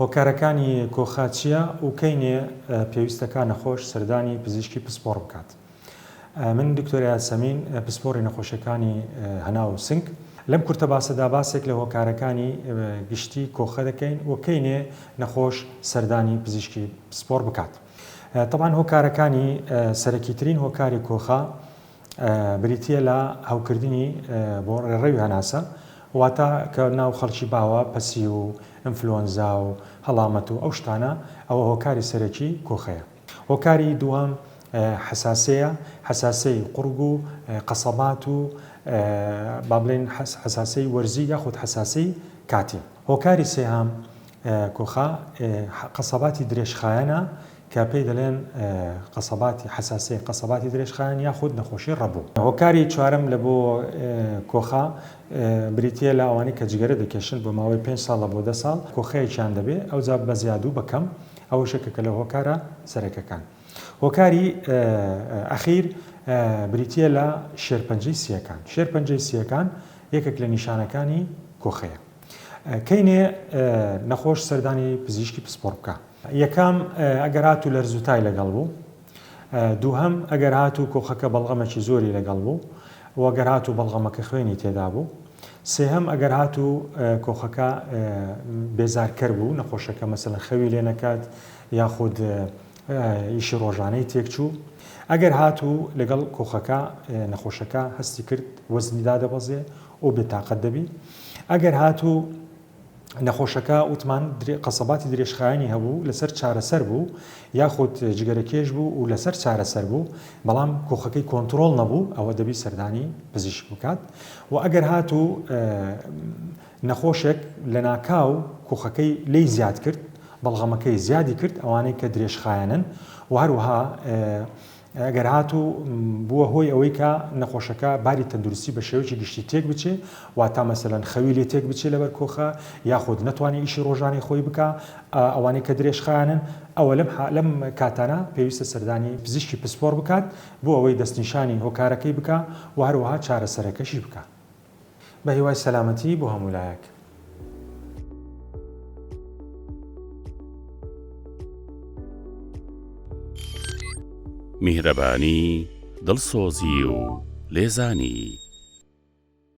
هۆکارەکانی کۆخە چییە و کەی نێ پێویستەکا نەخۆش سەردانی پزیشکی پسپۆڕ بکات؟ من دکتۆر ئەیاد سەمین پسپۆڕی نەخۆشیەکانی هەناو و سنگ لەم کورتە باسەدا باسێک لە هۆکارەکانی گشتی کۆخە دەکەین و کەی نێ نەخۆش سەردانی پزیشکی پسپۆڕ بکات. تەبعەن هۆکارەکانی سەرەکیترین هۆکاری کۆخە بریتییە لە هەوکردنی بۆ ڕێڕەوی هەناسە، واتە کە ناو خەڵکی باوە پەسی و ئینفلۆنزا و هەڵامەت و ئەو شتانە، ئەوە هۆکاری سەرەکی کۆخەیە. هۆکاری دووەم حەساسەیە، حەساسەی قوڕگ و قەسەبات و با بڵێین حەساسەی وەرزی یاخود حەساسەی کاتی. هۆکاری سێهەم کۆخە قەسەباتی درێژخایەنە کە پێی دەلێن قەسەباتی حەساسیە قەسەباتی درێژخایەن یاخود نەخۆشی ڕەبۆ. هۆکاری چوارەم لە بۆ کۆخە بریتیە لە ئەوانەی کە جگەرە دەکێشن بۆ ماوەی پێنج ساڵ لە بۆ دە ساڵ کۆخەیەکیان دەبێ ئەوجا بە زیاد و بە کەم ئەوەش یەکێکە لە هۆکارە سەرەکەکان. هۆکاری ئەخیر بریتیە لە شێرپەنجەی سییەکان. شێرپەنجەی سییەکان یەکێک لە نیشانەکانی کۆخەیە. کەینێ نەخۆش سەردانی پزیشکی پسپۆڕ بکا. یەکەم، ئەگەر هاتوو لەرزوتای لەگەڵ بوو. دووهەم، ئەگەر هاتوو کۆخەکە بەڵغەمێکی زۆری لەگەڵ بوو و ئەگەر هاتوو بەڵغەمەکە خوێنی تێدا بوو. سێهەم، ئەگەر هاتوو کۆخەکە بێزارکەر بوو، نەخۆشەکە مەسەلەن خەوی لێ نەکات یاخود ئیشی ڕۆژانەی تێکچوو. ئەگەر هاتوو لەگەڵ کۆخەکە نەخۆشەکە هەستی کرد وەزنی دادەبەزێ و بێتاقەت دەبی. ئەگەر هاتوو نەخۆشەکە وتمان قەسەباتی درێژخایەنی هەبوو لەسەر چارەسەر بوو یاخود جگەرەکێش بوو و لەسەر چارەسەر بوو بەڵام کۆخەکەی کۆنتڕۆڵ نەبوو ئەوە دەبی سەردانی پزیشک بکات و ئەگەر هاتوو نەخۆشێک لەناکاو کۆخەکەی لێی زیاد کرد بەڵغەمەکەی زیادی کرد ئەوانەی کە درێژخایەنن و هەروەها ئەگەر هاتوو بووە هۆی ئەوەی کە نەخۆشەکە باری تەندروستی بە شێوەیەکی گشتی تێک بچێ، واتا مەسەلەن خەوی لێ تێک بچێ لەبەر کۆخە یاخود نەتوانێ ئیشی ڕۆژانەی خۆی بکا، ئەوانەی کە درێژخایەنن ئەوە لەم لەم کاتانە پێویستە سەردانی پزیشکی پسپۆڕ بکات بۆ ئەوەی دەستنیشانی هۆکارەکەی بکا و هەروەها چارەسەرەکەشی بکا. بە هیوای سەلامەتی بۆ هەموو لایەک. میهرەبانی، دڵسۆزی و لێزانی.